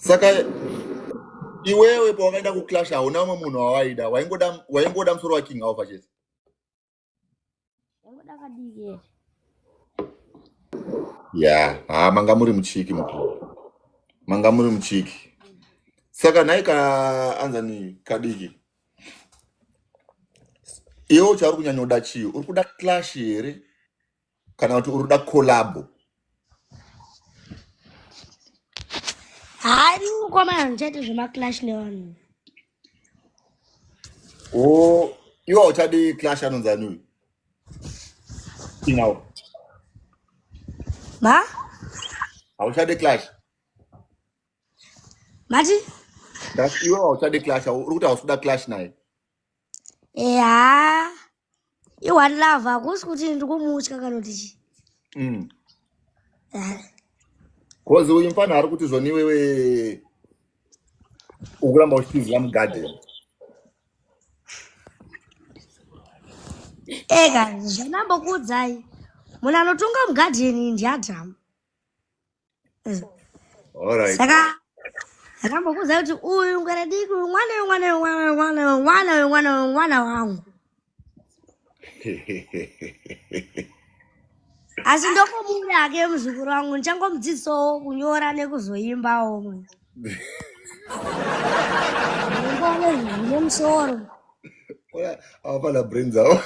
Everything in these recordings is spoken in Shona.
Saka iwewe pawakaenda kuclash hauna umwe munhu wawaida, waingoda musoro waKing Alpha chete. Ndaingoda kadiki here. Ya, ha, manga muri muchiki mukuru. Manga muri muchiki. Saka nhai ka anzani kadiki. Iwe chauri kunyanyoda chii? Uri kuda clash here kana kuti uri kuda collabo? Hayi mukomana ndichaita zvemaclash nevanhu. Oh, iwe hauchadi clash anonzi ani uyu? Inawo. Ma? Hauchadi clash? Mati? Ndati iwe hauchadi clash, uri kuti hausi kuda clash naye? Eya. I-one love hakusi kuti ndiri kumutya kana kuti chii. Cause uyu mfana ari kuti zvoni iwewe ukuramba uchitizira mugarden. Eka zvandambokuudzai munhu anotunga mugadheni ndiAdhamu. Alright. Saka ndambokuudzai kuti uyu ngwere diki uyu mwana uyu mwana uyu mwana uyu mwana uyu mwana uyu mwana uyu mwana wangu. Asi ndokomuda hake muzukuru wangu, ndichangomudzidzisawo kunyora nekuzoimbawo. Ngone zvine musoro. Hapana brains awo.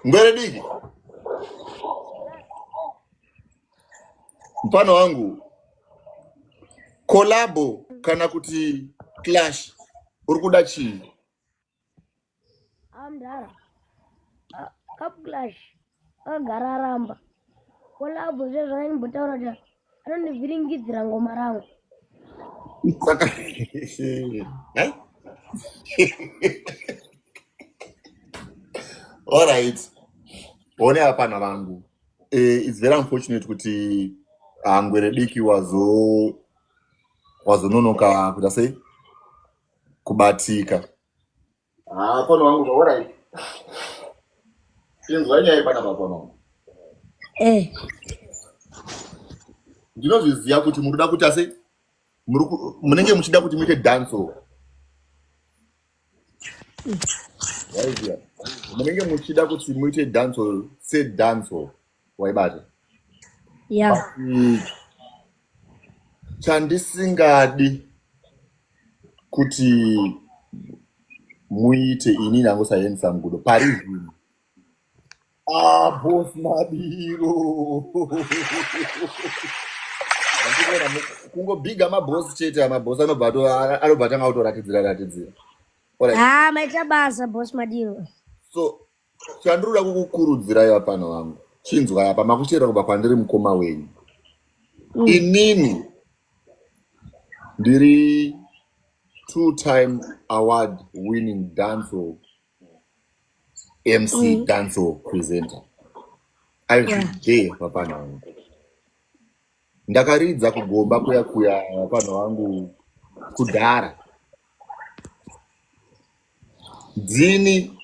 Ngwere diki. Mfano wangu collabo kana kuti clash uri kuda chii? Amdara. Cup clash akagara aramba. Collabo zve zvaimbotaura kuti anondivhiringidzira ngoma rangu. Saka eh? All right. One hapana vangu. It's very unfortunate kuti Ngwere diki wazononoka kuita sei kubatika. Ah, pano wangu, all right. Inzwa nyaya pana pano wangu. Ndinozviziva kuti munoda kuita sei? Munenge muchida kuti muite dancehall. Waiziva. Munenge muchida kuti muite dancehall sedancehall. Waibata? Yeah. But, chandisingadi kuti muite ini nangu saHandsome Gudo pari zvino. Ah, boss Madiro. Ndikuona kungobhiga maboss chete, maboss anobva atanga kutoratidzira ratidzira. Alright. Ah, maita basa boss Madiro. So chandinoda kukukurudzirai vapano vangu, chinzwa apa makuchera kubva kwandiri mukoma wenyu. Inini ndiri 2-time award winning dancehall MC, dancehall presenter. I've been there vapano vangu. Ndakaridza kugomba kuya kuya vapano vangu kudhara. Ndini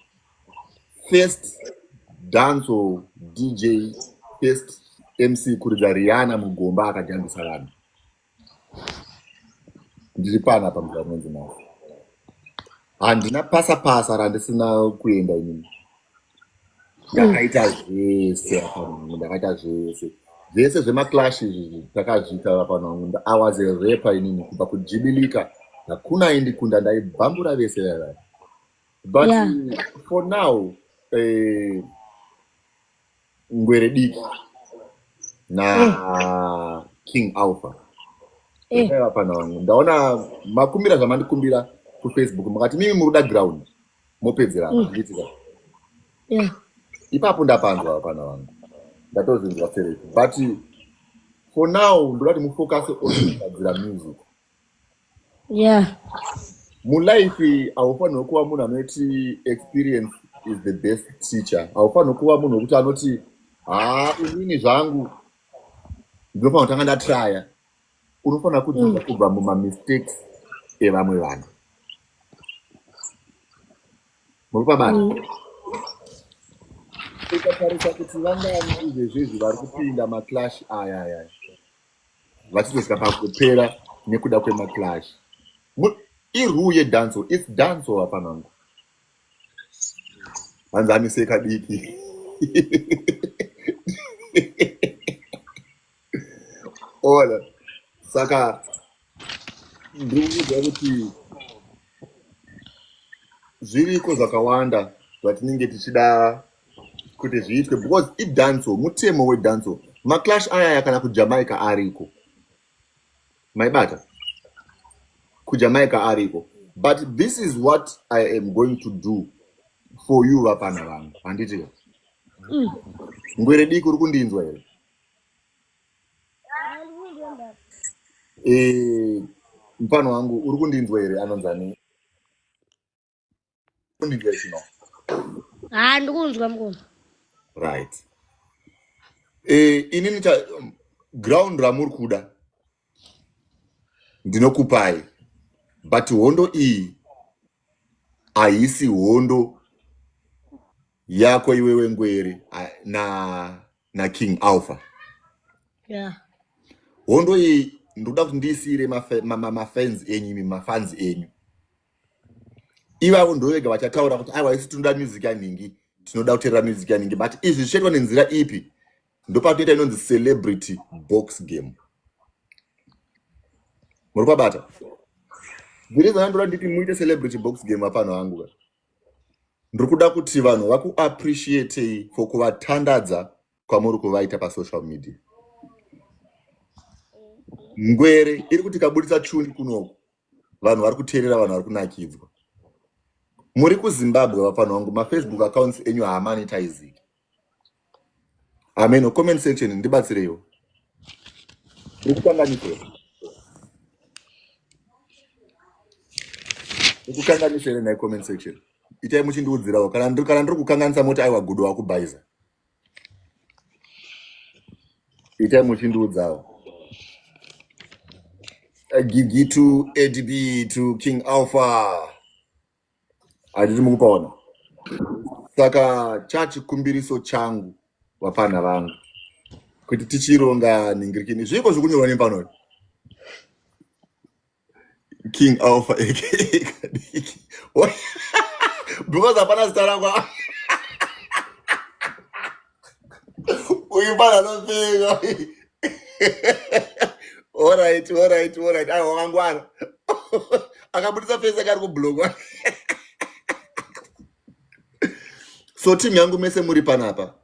first dancehall DJ, first MC kuridza Rihanna mugomba akajambisa vanhu. Ndiri pana pa muzamwenzi nhasi. Handina pasa pasa randisina kuenda inini. Ndakaita zvese apa vanhu, ndakaita zvese. Zvese zvemaclash izvi takazviita apa vanhu. I was a rapper inini kubva kujibilika. Hakuna aindikunda, ndaibambura vese vaya. But for now, Ngwere diki na King Alpha. Apa vanhu, ndaona makumbira zvamandikumbira kuFacebook, makati mimi muri kuda ground mopedzerana, handiti ka? Ipapo ndapanzwa vapana vangu, ndatozvinzwa sereki. But for now ndoda kuti mufocus on kugadzira music. Mulife haufanirwi kuva munhu anoti experience is the best teacher. Haufanirwi kuva munhu wekuti anoti ha inini zvangu ndinofanira kutanga ndatraya. Unofanira kudzidza kubva mumamistakes evamwe vanhu. Muri pabata? Ukatarisa kuti vangani izvezvi izvi vari kupinda maclash aya aya. vachizosvika pakupera nekuda kwemaclash. Irule yedanso, its danso apanangu. Hanzi amise kadiki. Ola. Saka ndiri kuudza kuti zviriko zvakawanda zvatinenge tichida kuti zviitwe because idanso, mutemo wedanso. Maclash ayaya kana kuJamaica ariko. Maibata? KuJamaica ariko. But this is what I am going to do for you vapana vangu. Handiti? Ngwere diki uri kundinzwa here? Mufano wangu uri kundinzwa here anonzani? Kundinzwa chino. Ha, ndikunzwa mukoma. Right. Inini ground ramuri kuda ndinokupai, but hondo iyi haisi hondo yako iwewe Ngwere na King Alpha. Hondo iyi ndoda kuti ndiisire mafans enyu, imi mafans enyu ivavo ndo vega vachataura kuti aiwa, isu tinoda music yanhingi, tinoda kuteerera music yanhingi. But izvi zvichaitwa nenzira ipi? Ndopatoita inonzi celebrity box game. Muri kwabata? The reason andoda nditi muite celebrity box game apano hangu ka, ndiri kuda kuti vanhu vakuappreciatei for kuvatandadza kwamuri kuvaita pasocial media. Ngwere iri kuti ikabudisa chuni kunoku, vanhu vari kuteerera, vanhu vari kunakidzwa. Muri kuZimbabwe vapano vangu, mafacebook accounts enyu haamonetiziki. Ameno, comment section ndibatsireiwo. Ndiri kukanganisa here? Ndiri kukanganisa here nhai, comment section? Itai muchindiudzirawo kana ndiri kukanganisa, moti aiwa, Gudo wakubhaiza. Itai muchindiudzawo. Gigi to ADB to King Alpha, handiti mukupaona? Saka chachikumbiriso changu vapfana vangu kuti tichironga ningirikini zviko zvikunyorwa nepano King Alpha aka Kadiki, because hapana zita rangu. Uyu pana anopfeka. Alright. Aiwa, wakangwara, akabudisa face yake ari kublogwa. So team yangu mese muri panapa,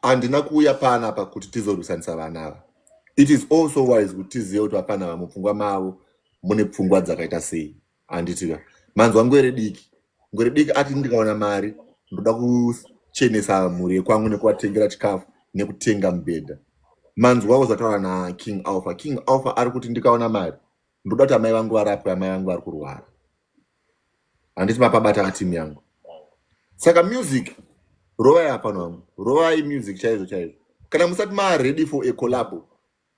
handina kuuya panapa kuti tizorwisanisa vana ava. It is also wise kuti tizive kuti vapfana ava mupfungwa mavo mune pfungwa dzakaita sei, handitika? Manzwa Ngwere diki. Ngwere diki ati ndikaona mari ndoda kuchenesa mhuri yekwangu nekuvatengera chikafu nekutenga mubhedha. Manzwawo zvataura naKing Alpha. King Alpha ari kuti ndikaona mari ndoda kuti amai vangu varapwe, amai vangu vari kurwara, handiti? Mapabata timu yangu. Saka music rovai apano vangu, rovai music chaizvo chaizvo. Kana musati maready for a collabo,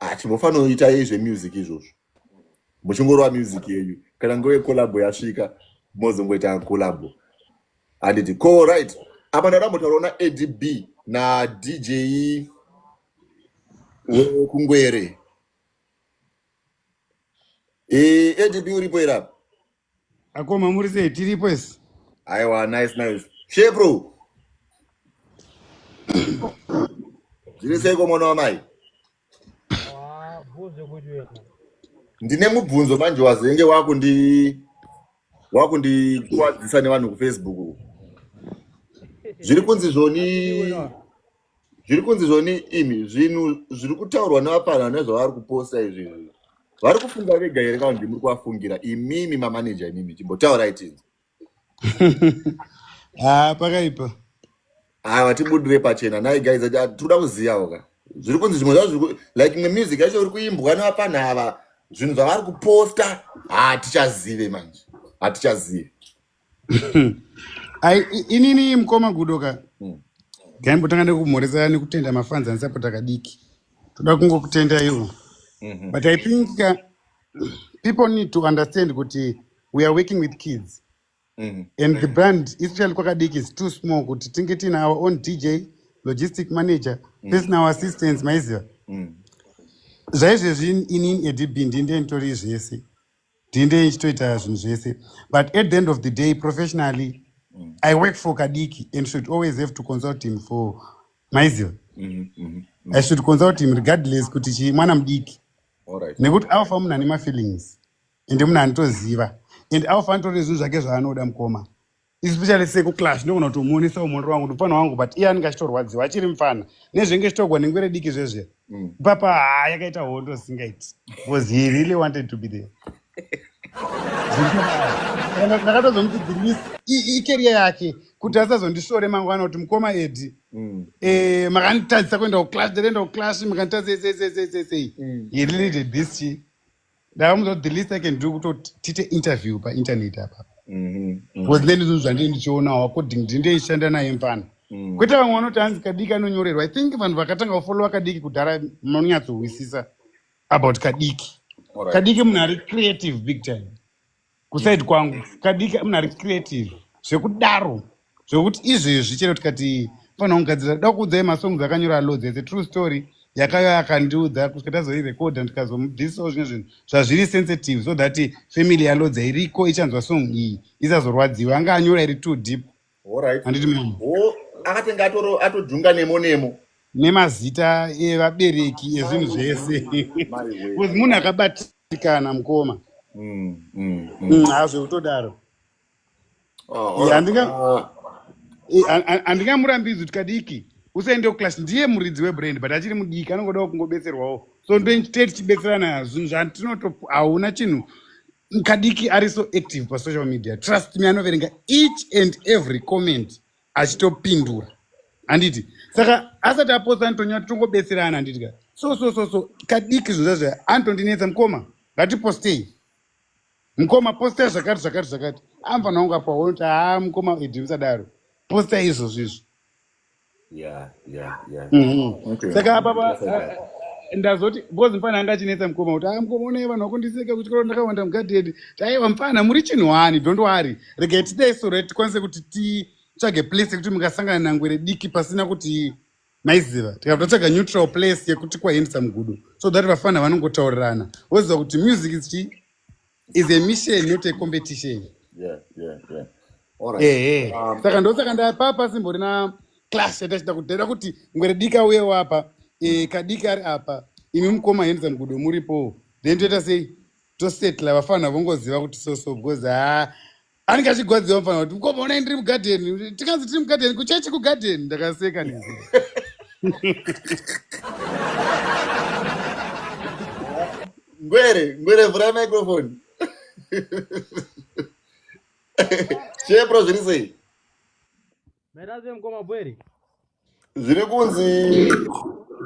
hachimbofanira zvemusic izvozvo, muchingorova music yenyu. Kana nguva yecollabo yasvika, mozongoita collabo, handiti? Ko right apa ndadambotaurawo naADB naDJ wekungwere. ADB uripo here apa? Akoma, muri sei? Tiripo isi. Aiwa, nice, nice. Shepro, zviri seiko mwana wamai? Ndine mubvunzo manje. Wazenge wakundikuwadzisa nevanhu kuFacebook. Zviri kunzi zvoni imi zvinhu zviri kutaurwa nevapana nezvavari kuposta izvi, vari kufunga vega here kana ndimuri kuvafungira imimi mamaneja? Imimi chimbotaurai tinzi. Ha, pakaipa. Aiwa, tibudire pachena nai guys, tinoda kuzivawo ka zviri kunzi zvimwe zvazvo like imwe music yacho iri kuimbwa nevapana ava, zvinhu zvavari kuposta hatichazive manje, hatichazive. Ai, inini mukoma Gudoka, ngaimbotanga nekumhoresa nekutenda mafans anisapota kadiki. Toda kungokutenda iwo. But I think people need to understand kuti we are working with kids and the brand, especially kwakadiki, is too small kuti tinge tiine our own DJ, logistic manager, personal assistants, maiziva. Zvaizvezvi inini Eddie B ndinde nditori zvese, ndinde ichitoita zvinhu zvese, but at the end of the day, professionally, I work for Kadiki and should always have to consult him for maiziva. I should consult him regardless kuti chi mwana mudiki, nekuti Alpha munhu ane mafeelings, ende munhu anotoziva, and Alpha anotori zvinhu zvake zvaanoda, mukoma, especially sekuclash. Ndogona kutomuonesa umhondo wangu kuti mufana wangu, but iye anenge achitorwadziwa, achiri mufana nezvenge chitogwa nengwere diki zvezve. Papa, ha, yakaita hondo singaiti because he really wanted to be there. Ndakatozomuti icareer yake kuti asazondisvore mangwana kuti, "Mukoma Eddie, makanditadzisa kuenda kuclash, ndakaenda kuclash makanditadzisa sei sei sei sei." He really did this chi ndakamuza kuti the least I can do kutoti tiite interview painternet apa, because then izvo zvandii ndichionawo according ndinde ichishanda naye mufana. Kwete vamwe vanoti hanzi Kadiki anonyorerwa. I think vanhu vakatanga kufollowa Kadiki kudhara munonyatsohwisisa about Kadiki. Kadiki munhu ari creative big time. Kuside kwangu, Kadiki munhu ari creative zvekudaro, zvekuti izvezvi chero tikati fanira kugadzira, da kuudzai masongs akanyora Loads. It's a true story. Yakauya akandiudza kusvika tazoirekodha, ndikazomubvisawo zvimwe zvinhu zvazviri sensitive so that family yaLodza iriko ichanzwa song iyi isazorwadziwa. Anga anyora iri too deep. Handiti mama? Oh, akatenga atojunga nemo nemo. Nemazita evabereki, ezvinhu zvese, because munhu akabatikana, mukoma. Hazvekutodaro. Oh, Handingamurambidzi kuti Kadiki usaende kuclash. Ndiye muridzi webrand, but achiri mudiki, anongodawo kungobetserwawo, so ndotee tichibetserana zvinhu zvatinoto. Hauna chinhu. Kadiki ari so active pasocial media, trust me, anoverenga each and every comment achitopindura, handiti? Saka asati aposta anotonyora, tongobetserana, handiti ka? So Kadiki zvinhu zvazvo anotondinetsa, "Mukoma, ngatipostei, mukoma, postai zvakati zvakati zvakati." Anofanira kunge apaona kuti, "Haa, mukoma Eddie, musadaro, postai izvozvo izvo." Saka apa ndazoti because mufana anga achinetsa mukoma kuti, "A, mukoma, unai vanhu vakundiseka kuchikoro, ndakawanda mugadheni." Taiwa, mufana, muri chinhu wani, don't worry, regai tidai soro tikwanise kuti titsvage place yekuti mungasangana nangwere diki pasina kuti maiziva. Tikabva tatsvaga neutral place yekuti kwaendesa mugudo so that vafana vanongotaurirana, voziva kuti music is chi is a mission, not a competition. Ehe. Saka ndosaka ndapapa simborina clash yatachida kuti kuti ngwere diki auyewo apa, Kadiki ari apa, imi mukoma Henza Mugudo muripo, then toita sei, tosetla, vafana vongoziva kuti so because ha, anenge achigwadziwa mufana kuti, "Mukoma, unai ndiri mugadheni, tikanzi tiri mugadheni, kuchechi kugadheni." Ndakaseka nezi. Ngwere, Ngwere, vhurai microphone. Chepro, zviri sei? Maitaze, mukoma Bweri? Zviri kunzi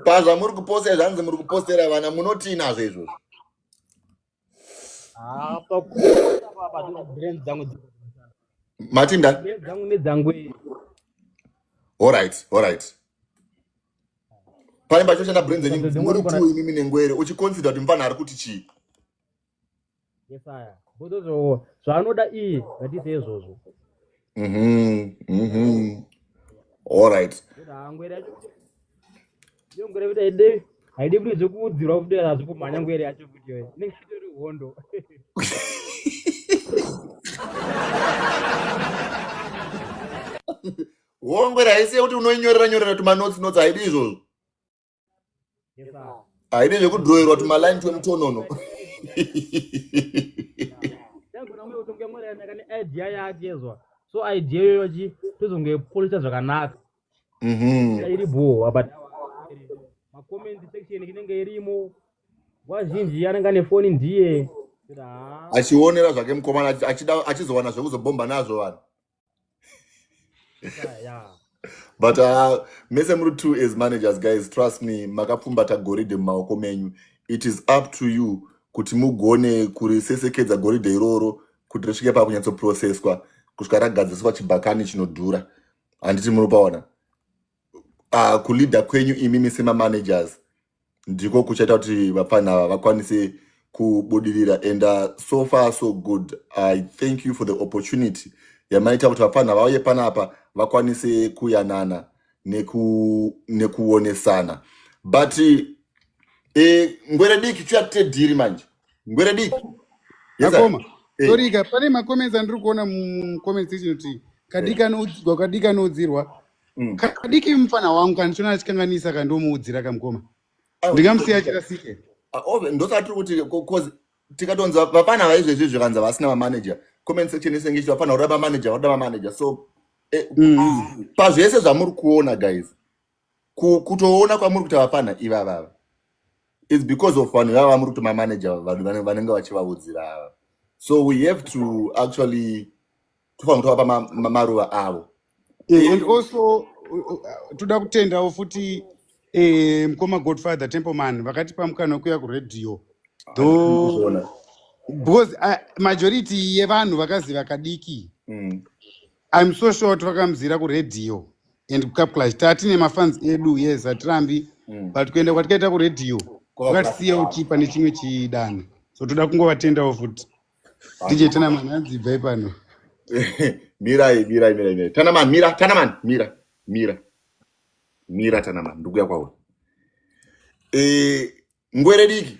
pazvamuri kuposta, zvanzi muri kupostera vana, munotii nazvo izvozvo? Ah, pakuposta papa brain dzangu Matinda. Brain dzangu nedzangu. Alright, pane pachoshanda brain dzenyu muri two, imimi nengwere, uchiconsider kuti mufana ari kuti chii? Yesaya bozozvo zvaanoda iye, ngatiise izvozvo. Alright. Ngwere yacho iyo, ngwere kuti haidi, haidi kuti zvekuudzirwa kuti hazvikumhanya. Ngwere yacho kuti iyoyo inenge itori hondo. Hongwere haisi yekuti unoinyorera nyorera tumanotsi notsi, haidi izvozvo. Haidi zvekudhirowerwa tumaline twemutonono. Tangona uye utonge ngwere yanaka neidea yake zwa, so idea iyoyo chi tozongoipolisa zvakanaka. Iri bhowa, but macomment section inenge irimo nguva zhinji, anenge ane foni ndiye. Achionera zvake mukomana, achida achizowana zvekuzobhomba nazvo vanhu. But mese muri two as managers, guys, trust me, makapfumbata goridhe mumaoko menyu. It is up to you kuti mugone kurisesekedza goridhe iroro kuti risvike pakunyatsoprocesswa kusvika ragadziriswa chibhakani chinodhura, handiti munopaona? Kuleada kwenyu imimi semamanagers ndiko kuchaita kuti vapfana ava vakwanise kubudirira, and so far so good. I thank you for the opportunity yamaita kuti vapfana vauye panapa vakwanise kuyanana nekuonesana, but E, ngwere diki chiuya tite dhiri manje. Ngwere diki. Yes, Akoma. Eh. Sorry ka pane macomments andiri kuona mucomment section kuti kadiki anoudzirwa kadiki anoudzirwa. Kadiki mufana wangu kana ndichiona achikanganisa kandomuudzira kamukoma. Ndingamusiya achirasike. Ah, ndosaka tiri kuti cause tikatonzi vapfana vaizvezvi zvikanzi vasina mamanager comment section isenge ichiti vapfana vakuda mamanager vakuda mamanager so eh, pazvese zvamuri kuona guys kutoona kwamuri kuita vapfana ivavava its because of vanhu ivava vamuri kuti mamanager vanhu vanenge vachivaudzira ava so we have to actually tofanira kutovapa maruva avo eh, and also toda kutendawo futi eh, mukoma godfather templeman vakatipa mukana wekuya kuredhiyo though because majority yevanhu vakaziva kadiki I'm so sure kuti vakamuzira kuredhiyo and kucup clash tatine mafans edu yes hatirambi but kuenda kwatikaita kuredhiyo kwakatisiya kuti pane chimwe chidanho so toda kungovatendawo futi dj tanaman hanzi ibvai pano mirai mirai mirai mirai tanaman mira tanaman mira mira mira tanaman ndikuya kwauri e, ngwere diki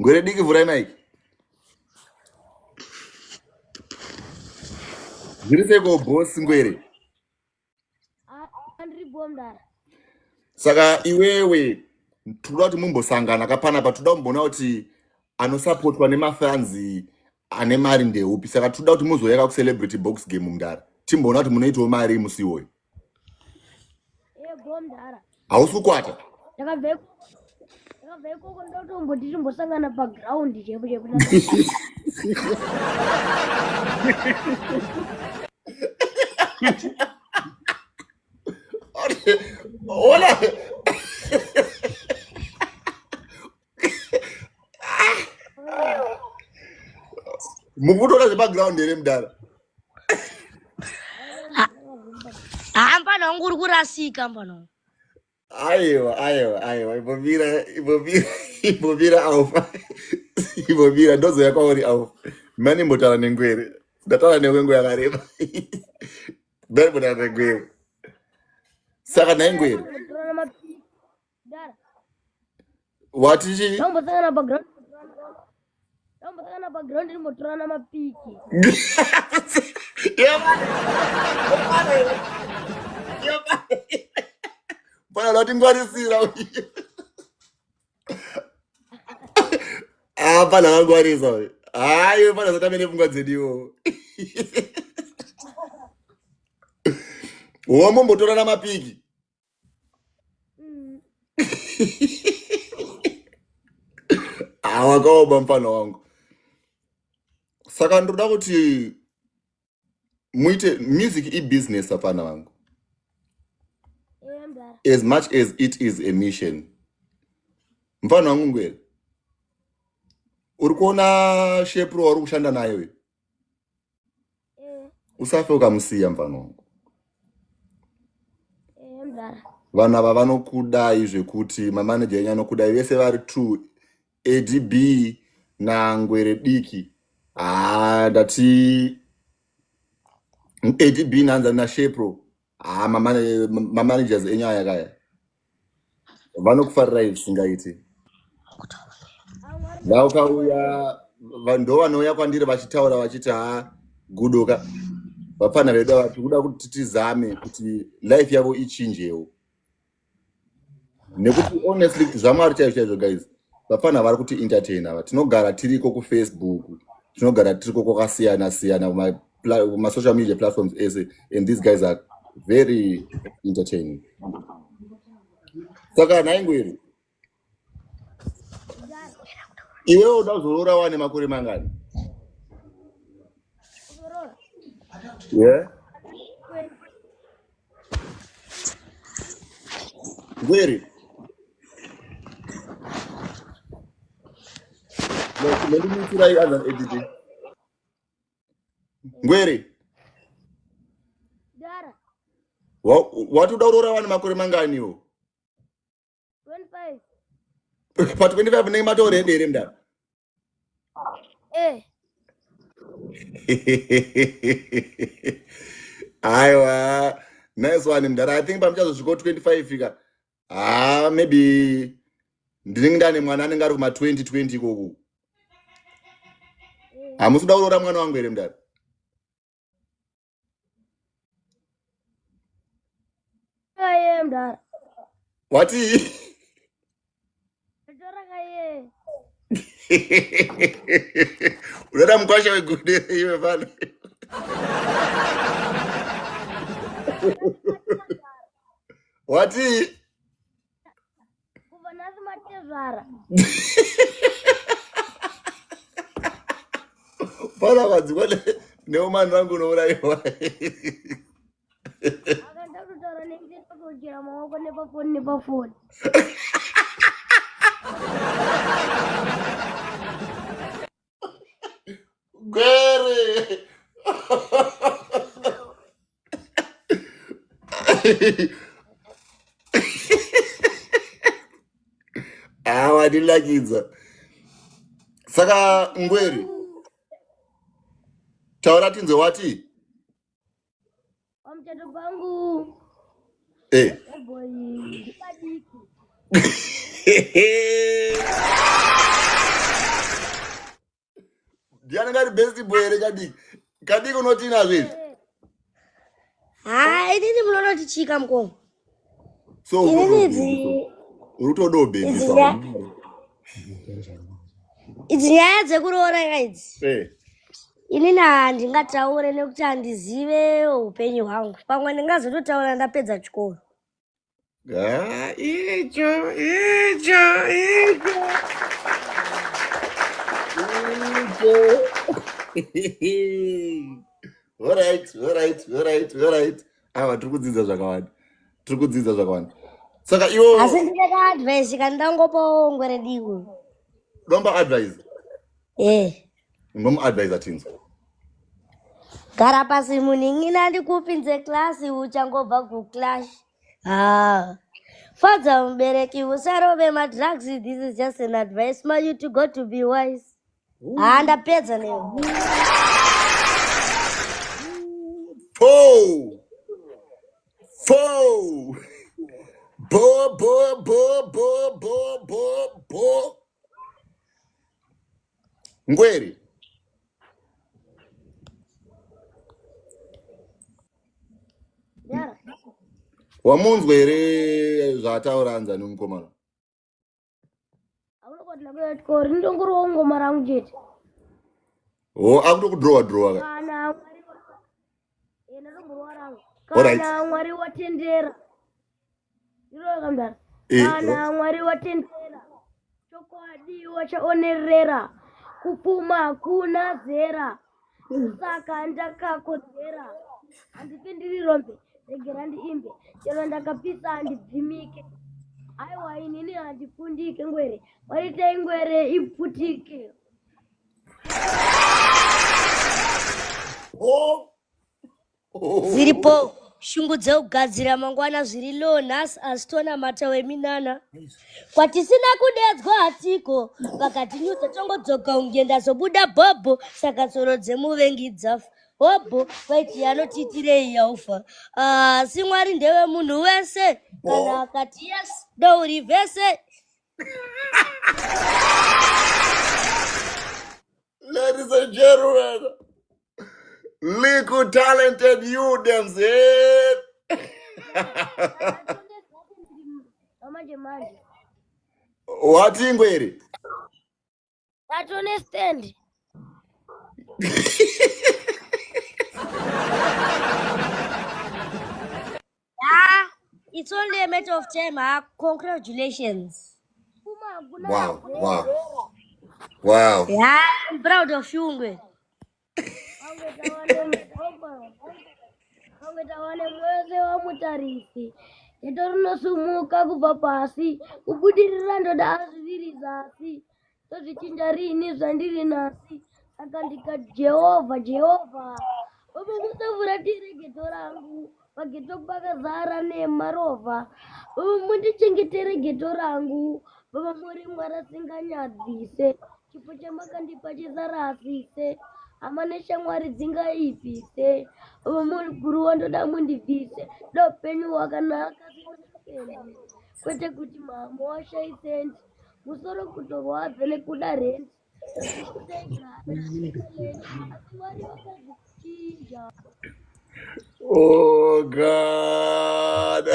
ngwere diki vhurai maiki zviri seiko boss ngwere saka iwewe tinoda kuti mumbosangana kapanapa toda kumboona kuti anosapotwa nemafanzi ane mari ndeupi saka toda kuti muzoyaka kucelebrity box game mudara timboona kuti munoitawo mari musi iwoyo hausi kukwata ndakabva ikoko ndotomboti timbosangana paground chaipo chaipo Hola. Mukutoona zvepaground here mudara? Haa mfana wangu uri kurasika mfana wangu. Aiwa, aiwa, aiwa, imbomira, imbomira, imbomira alfa. Imbomira ndozouya kwauri alfa. Mani imbotaura nengwere. Ndataura newe nguva yakareba. Ndaimbotara nengwere. Saka nhai ngwere. Wati chii? Ndambosangana paground. Ndambosangana paground ndimbotorana mapiki. Bwana unotingwarisira uyu. Ah, pana akangwarisa uyu. Ah, iwe pana satame nepfungwa dzedu iwowo. Womombotorana mapiki. Ah, wakaoma mfana wangu. Saka ndoda kuti muite music ibusiness apana vangu. As much as it is a mission. Mfana wangu ngwere. Uri kuona Shepro wauri kushanda naye uyu? Usafe ukamusiya mfana wangu. Vanhu ava vanokudai zvekuti mamaneja enyu anokudai vese vari two adb nangwere diki haa ndati adb nanza nashepro haa mamanagers enyu aya kaya vanokufarirai zvisingaiti vaukauya ndo vanouya kwandiri vachitaura vachiti haa gudoka vapfana vedu ava tikuda kuti tizame kuti life yavo ichinjewo nekuti honestly kuti zvamwari chaizvo chaizvo guys vapfana vari kuti entertain ava tinogara tiriko kufacebook tinogara tiriko kwakasiyana siyana kumasocial media platforms ese and these guys are very entertaining saka nhai ngwiri iwewe uda kuzoroora wane makore mangani yeah ngwiri ndimutirai as an editing ngwere wati uda kuroora vane makore mangani iwo pa 25 unenge matoredi here mdara eh. Aiwa nice one mdara i think pamuchazosvika 25 ka. Ah, maybe ndinenge ndane mwana anenge ari kuma 2020 ikoku. Hamusi kuda kuroora mwana wangu here mudara? Aye mudara. Wati? Ndatora kaye. Unoda mukwasha wegude iwe pano. Wati? Kubva nhasi matezvara. Pana vadzikwa neumani vangu unourayiwa. Akanda kutaura nekutochera maoko nepafoni nepafoni. Gwere. Awa ndinakidza. Saka Ngwere, taura tinzwe wati? Pamuchato pangu. Eh. Boy, ndikadiki. Ndiani ngari best boy here kadiki? Kadiki unoti nazvo izvi? Ha, inini munonoti chika mukoma. So Inini idzi uri kutodawo baby idzi so. Idzi nyaya dzekuroora ka idzi. Eh. Inini handingataure nekuti handizive upenyu hwangu. Pamwe ndingazototaura ndapedza chikoro. Ah, icho, icho, icho. Icho. Alright, alright, alright, alright. Awa tiri kudzidza zvakawanda. Tiri kudzidza zvakawanda. Saka iwo Asi ndine kaadvice kandangopawo Ngwere diki. Domba advice. Eh. Ngomu advise tinzwa. Gara pasi munin'ina ndikupinze klasi uchangobva kuclash. Ah. Fadza mubereki usarove madrugs. This is just an advice ma you to go to be wise. Ah, ndapedza newe. Four. Four. Bo bo bo bo bo bo bo. Ngwere. Yara. Wamunzwa here zvaataura anzani mukomana? Hauna kuti ndakuya chikoro, ndongorowo ngoma rangu chete. Oh, akutokudrowa drowa ka. Kana Mwari eh, ndatomborowa rangu. Alright. Kana Mwari watendera. Ndiro kamdara. Eh, Kana Mwari watendera. Chokwadi wachaonerera. Kupfuma hakuna zera. Saka ndakakodzera. Handifi ndiri rombe, regera ndiimbe. Chero ndakapisa handidzimike. Aiwa inini handifundike Ngwere. Waitai Ngwere iputike. Oh. Zviripo shungu dzekugadzira mangwana zviri low nhasi asi tonamata weminana. Kwatisina kudedzwa hatiko, vakatinyudza tongodzoka unge ndazobuda bhobho, saka tsoro dzemuvengi dzafa. Hobho vaiti anotiitirei yaufa. Asi Mwari ndewe munhu wese, kana akati yes ndourivhese. Ladies and gentlemen, little talented you them said. Manje manje. Wati Ngwere? Tatone stand. Ah, it's only a matter of time. Ah, congratulations. Wow. Yeah, I'm proud of you, Ngwere. Tawane mwese wamutarisi geto rinosumuka kubva pasi kubudirira ndoda azviviri zasi tozvichinja rini zvandiri nhasi saka ndikati Jehovha Jehovha baba musafuratire geto rangu pageto pakazara nemarovha baba mundichengetere geto rangu baba muri Mwari asinganyadzise chipo chamakandipa chisarasise hama neshamwari dzingaipise baba muri guru wandoda mundibvise ndopenyu hwakanaka. Kwete kuti mama washai sendi. Musoro kutorwadza nekuda rent. Asi Mwari vakazvichinja. Oh God.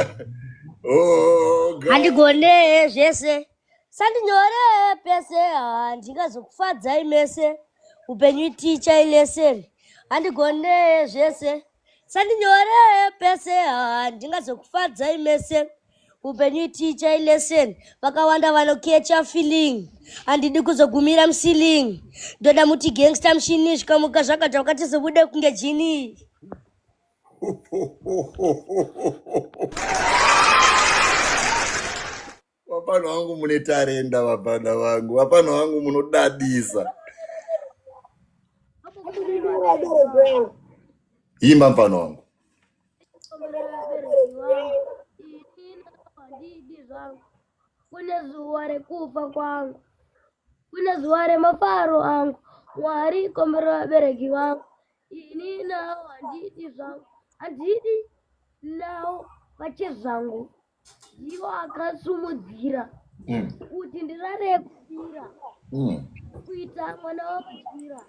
Oh God. Handigone zvese. Sandinyore pese handingazokufadzai mese. Upenyu iticha ileseni. Handigone zvese. Sandinyore pese handingazokufadzai mese. Upenyu iticha ileseni. Vakawanda vanokecha feeling. Handidi kuzogumira muceiling. Ndoda muti gangster mushini zvikamuka zvakadya vakatizobude kunge jini. Vapano vangu mune tarenda, vapana vangu, vapano vangu munodadisa. Imba mfano wangu. Kune zuva rekufa kwangu, kune zuva remafaro angu. Mwari komborera vabereki vangu. Ini navo handidi zvangu, handidi navo pachezvangu. Ndivo akasumudzira kuti ndirare kubira, kuita mwana wamajira,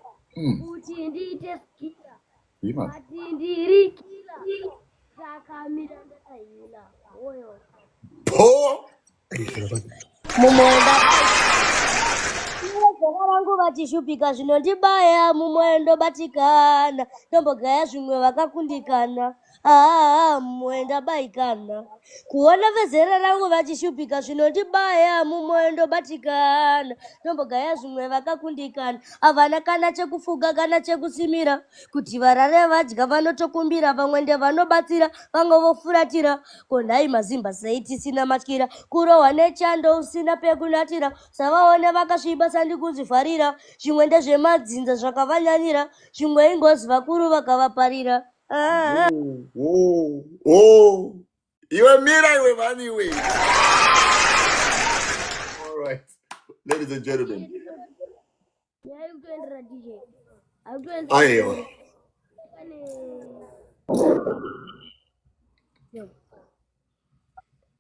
kuti ndiite skira, ati ndiri kila, takamira ndakahila oyo. Po. Mumwoyo zera rangu vachishupika zvinondibaya mumwoyo ndobatikana ndombogaya zvimwe vakakundikana. Ah, mumwoyo ndabaikana kuona vezera rangu vachishupika zvinondibaya mumwoyo ndobatikana ndombogaya zvimwe vakakundikana havana kana chekufuga kana chekusimira kuti varare vadya vanotokumbira vamwe ndevanobatsira vamwe vofuratira. Ko nhai mazimba sei tisina matyira kurohwa nechando usina pekunatira savaone vakasviba sandi kuzvivharira zvimwe ndezvemadzinza zvakavanyanyira zvimwe ingozi vakuru vakavaparira. Ah. Oh, oh. Iwe mira iwe mani iwe. All right. Ladies and gentlemen. Nyaya DJ. Akutoendera. Aiwa.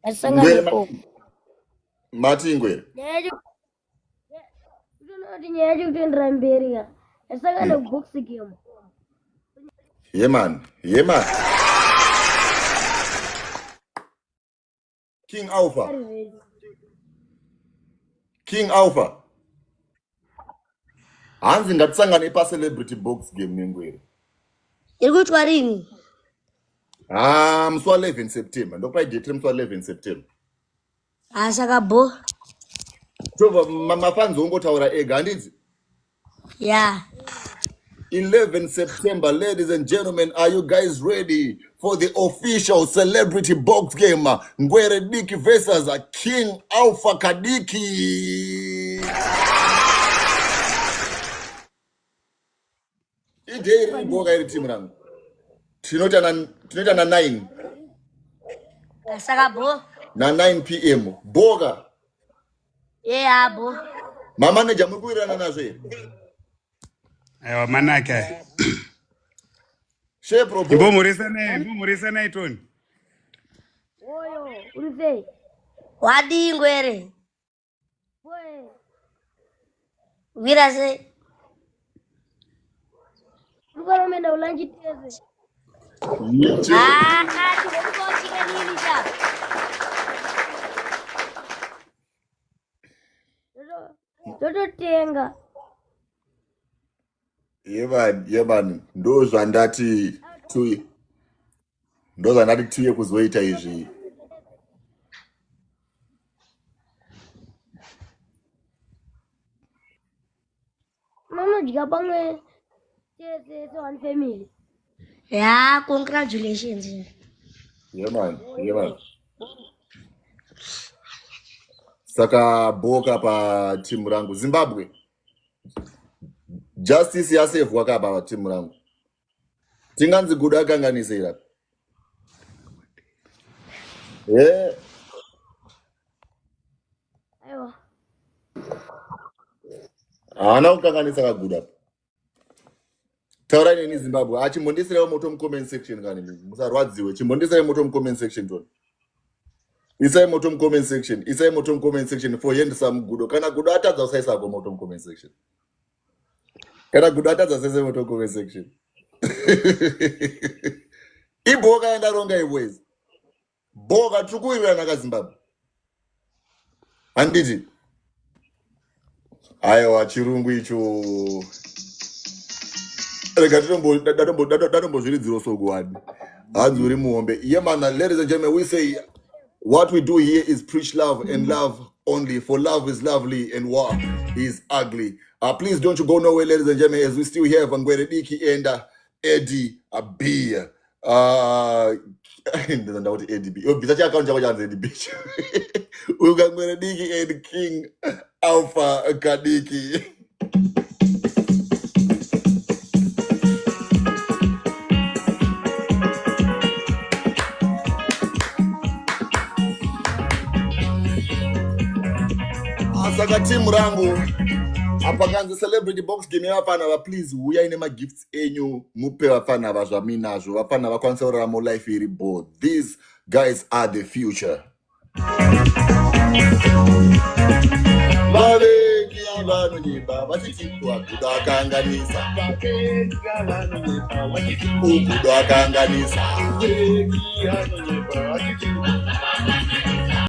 Asangane ikoko. Mati Ngwere. Nyaya yacho kuti nyaya yacho kutoendera mberi ka. Asangane box game. Yeah man. Yeah man. King Alpha. King Alpha. Hanzi ngatisangane pa celebrity box game neNgwere. Iri kuitwa rini? Ah, musi wa 11 September. Ndokupai date remusi wa 11 September. Ah, saka bo. Tobva mafans ongotaura ega handidzi? Yeah. 11 September, ladies and gentlemen, are you guys ready for the official celebrity box game? Ngwere Diki versus King Alpha Kadiki. Idei riri boka iri team rangu. Tinoita na 9. Saka bo. Na 9 p.m. Boka. Yeah, bo. Mamaneja muri kuwirirana nazvo here? Aiwa manaka aya. Shepro bo. Imbomhoresanai Tony. Oyo, uri sei? Wadii Ngwere? Boe. Wira sei? Uri kuenda kulunch tese. Ah, tinokupa nini cha? Tototenga. Yebani, yebani, ndozvandati tuye. Ndozvandati tuye kuzoita izvi. Unodya pamwe tese se one family. Yeah, congratulations. Yeah man, yeah man. Saka boka pa timu rangu Zimbabwe. Justice yasevwa kapa pa timu rangu. Tinganzi gudo akanganise ira. Eh. Aiwa. Haana kukanganisa kagudo apa. Taurai neni Zimbabwe. Achimbondisirai moto mu comment section kani musarwadziwe. Chimbondisirai moto mu comment section toni. Isai moto mucomment section. Isai moto mucomment section for handsome Gudo. Kana Gudo atadza usaisako moto mucomment section. Kana Gudo atadza usaise moto mucomment section. Ibhoka yandaronga iboys. Boka tiri kuwirirana kaZimbabwe. Handiti? Aiwa chirungu icho. Rega tatombozviridziro sokuwani. Hanzi uri muhombe. Yeah man, ladies and gentlemen, we say what we do here is preach love and love only. For love is lovely and war is ugly. Please don't you go nowhere, ladies and gentlemen, as we still have Ngwere Diki and Eddie B. Ndauti Eddie B. Bvisa chiaccount chako chanzi Eddie B. Uyu Ngwere Diki and King Alpha Kadiki. Saka timu rangu apa kanzi celebrity box game yevafana va, please huyai nemagifts enyu mupe vafana va zvaminazvo, vafana vakwanisa kurarama life iri bo. These guys are the future. Vavengi vanonyepa vachiti waGudo akanganisa, uGudo akanganisa.